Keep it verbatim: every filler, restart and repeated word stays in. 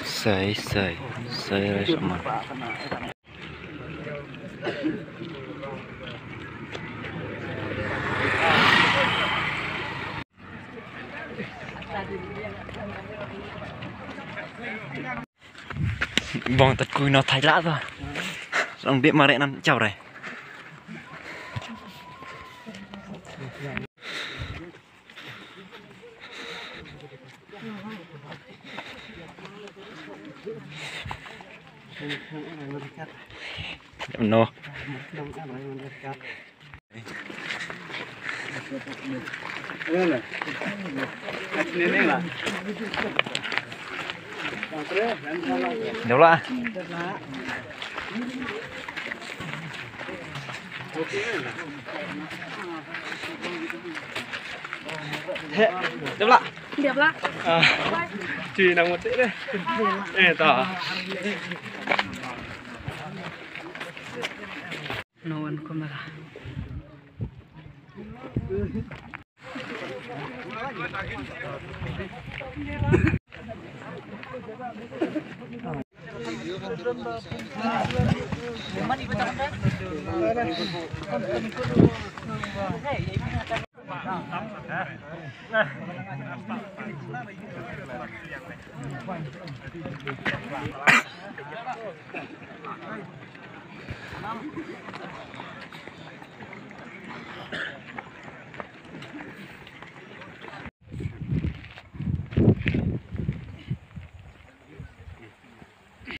Sei, sei, sei re sama. Bong tat kui no thai la to. Long bit mare nan chau re. No. Dep lah. He, dep lah. Dep lah. Ah, ci nang mati deh. Eh, ta. No one camera.